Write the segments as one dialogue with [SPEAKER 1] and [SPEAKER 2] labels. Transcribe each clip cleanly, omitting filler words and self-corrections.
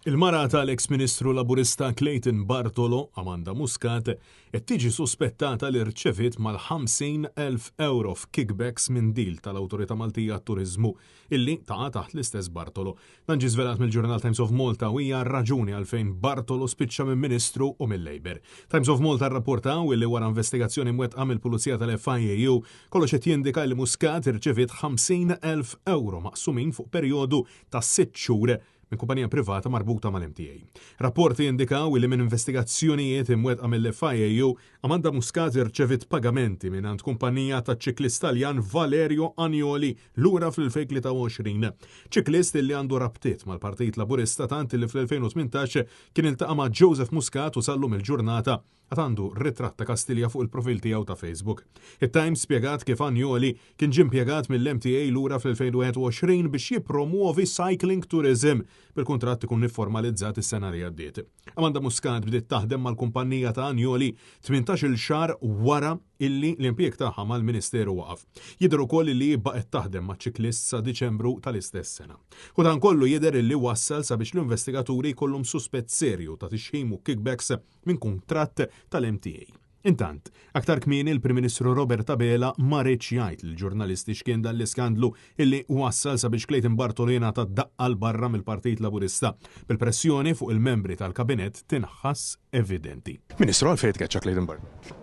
[SPEAKER 1] Il-mara tal-eks Ministru Laburista Clayton Bartolo, Amanda Muscat, qed tiġi suspettata li rċeviet mal-50,000 ewro f'kickbacks minn deal tal-Awtorità Maltija għat-Turiżmu illi taqa' taħt l-istess Bartolo. Dan ġie żvelat mill-ġurnal Times of Malta u hija r-raġuni għalfejn Bartolo spiċċa minn Ministru u mil-Labour. Times of Malta rrapportaw illi wara investigazzjoni mwettqa mill-Pulizija tal-FIAU, kollox qed jindika li Muscat irċeviet 50,000 ewro maqsumin fuq perjodu ta' sitt xhur minn kumpanija privata marbuta mal-MTA. Rapporti jindikaw li minn investigazzjonijiet imwettqa mill-FIAU, Amanda Muscat irċeviet pagamenti mingħand kumpanija taċ-ċiklist Taljan Valerio Agnoli lura fl-2023. Ċiklist li għandu rabtiet mal-Partit Laburista tant li fl-2018 kien iltaqa' ma' Joseph Muscat u sal-lum il-ġurnata Għad għandu ritratt ta' Kastilja fuq il-profil tiegħu ta' Facebook. It-Times spjegat kif Agnoli kien ġie impjegat mill-MTA lura fl-2021 biex jippromwovi cycling tourism, bil-kuntratt ikun ifformalizzat is-sena li għaddiet. Amanda Muscat bdiet taħdem mal-kumpannija ta' Agnoli 18-il xahar wara illi l-impjieg tagħha mal-Ministeru waqaf. Jidher ukoll illi hi baqgħet taħdem maċ-ċiklist sa Diċembru tal-istess sena. U dan kollu jidher illi wassal sabiex l-investigaturi jkollhom suspett serju ta' tixħim u kickbacks minn kuntratt tal-MTA. Intant, aktar kmieni l-Prim Ministru Robert Abela ma riedx jgħid lill-ġurnalisti x'kien dan l-iskandlu illi wassal sabiex Clayton Bartolo jingħata daqqa 'l barra mill-Partit Laburista, bil-pressjoni fuq il-membri tal-Kabinett tinħass evidenti. Ministru, għalfejn tkeċċa Clayton Bartolo?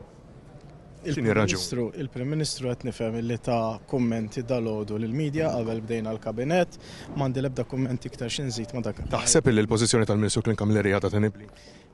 [SPEAKER 1] X'inhi r-raġuni?
[SPEAKER 2] Il-Prim Ministru qed nifhem illi ta kummenti dalgħodu lill-media qabel bdejna l-Kabinett. M'għandi l-ebda kumment iktar xi nżid ma' dak.
[SPEAKER 1] Taħseb illi l-pożizzjoni tal-Ministru Clint Camilleri għadha tenibbli?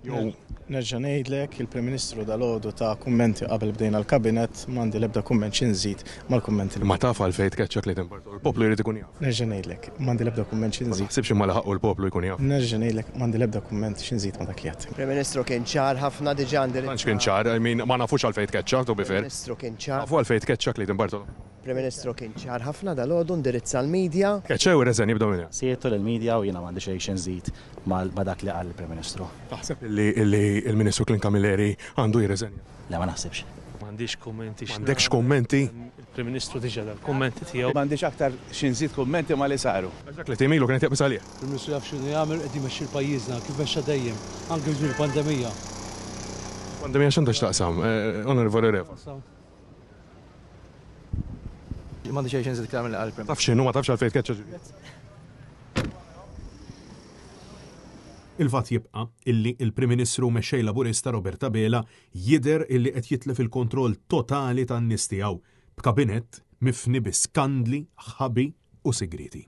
[SPEAKER 2] Jew. Nerġa' ngħidlek, il-Prim Ministru dalgħodu ta kummenti qabel bdejna l-Kabinett, m'għandi l-ebda kumment xi nżid mal-kummenti li.
[SPEAKER 1] Imma taf għalfejn tkeċċa Clayton Bartolo? Il-poplu jrid ikun jaf.
[SPEAKER 2] Nerġa' ngħidlek, m'għandi l-ebda kumment xi nżid.
[SPEAKER 1] Ma taħsibx imma li ħaqqu l-poplu jkun jaf?
[SPEAKER 2] Nerġa' ngħidlek, m'għandi l-ebda kumment xi nżid ma' dak li għedt.
[SPEAKER 3] Prim Ministru kien ċar ħafna diġà indirizza.
[SPEAKER 1] Ma tantx kien ċar, I mean, ma nafux għalfejn tkeċċa, to be fair.
[SPEAKER 3] Prim Ministru kien ċar.
[SPEAKER 1] Nafu għalfejn tkeċċa Clayton Bartolo?
[SPEAKER 3] Prim Ministru kien ċar ħafna dalgħodu ndirizza l-media.
[SPEAKER 1] Keċċew ir-reżenji b'dawn il.
[SPEAKER 4] Sejtu lill-media u jiena m'għandi xejn xi nżid ma' dak li qal il-Prim Ministru.
[SPEAKER 1] Taħseb li l-Ministru Clint Camilleri għandu jirriżenja?
[SPEAKER 4] Le ma naħsibx.
[SPEAKER 5] M'għandix kummenti x'nagħmel.
[SPEAKER 1] M'għandekx kummenti?
[SPEAKER 5] Il-Prim Ministru diġà ta l-kummenti tiegħu.
[SPEAKER 6] M'għandix aktar xi nżid kummenti ma' li saru.
[SPEAKER 1] Għax dak li tim ilu kien qed jaqbeż għalih.
[SPEAKER 7] Prim Ministru jaf x'inhu jagħmel u qed jmexxi 'l pajjiżna kif mexxa dejjem, anke fi żmien il-pandemija.
[SPEAKER 1] Il-pandemija x'għandha x'taqsam, Onorevoli Reva?
[SPEAKER 8] M'għandi xejn xi nżid iktar milli qal il-Prim.
[SPEAKER 1] Taf x'inhu, ma tafx għalfejn tkeċċa ġifieri. Il-fatt jibqa' illi l-Prim Ministru u Mexxej Laburista Robert Abela jidher illi qed jitlef il-kontroll totali tan-nies tiegħu, b'kabinett mifni bi skandli, ħabi u sigrieti.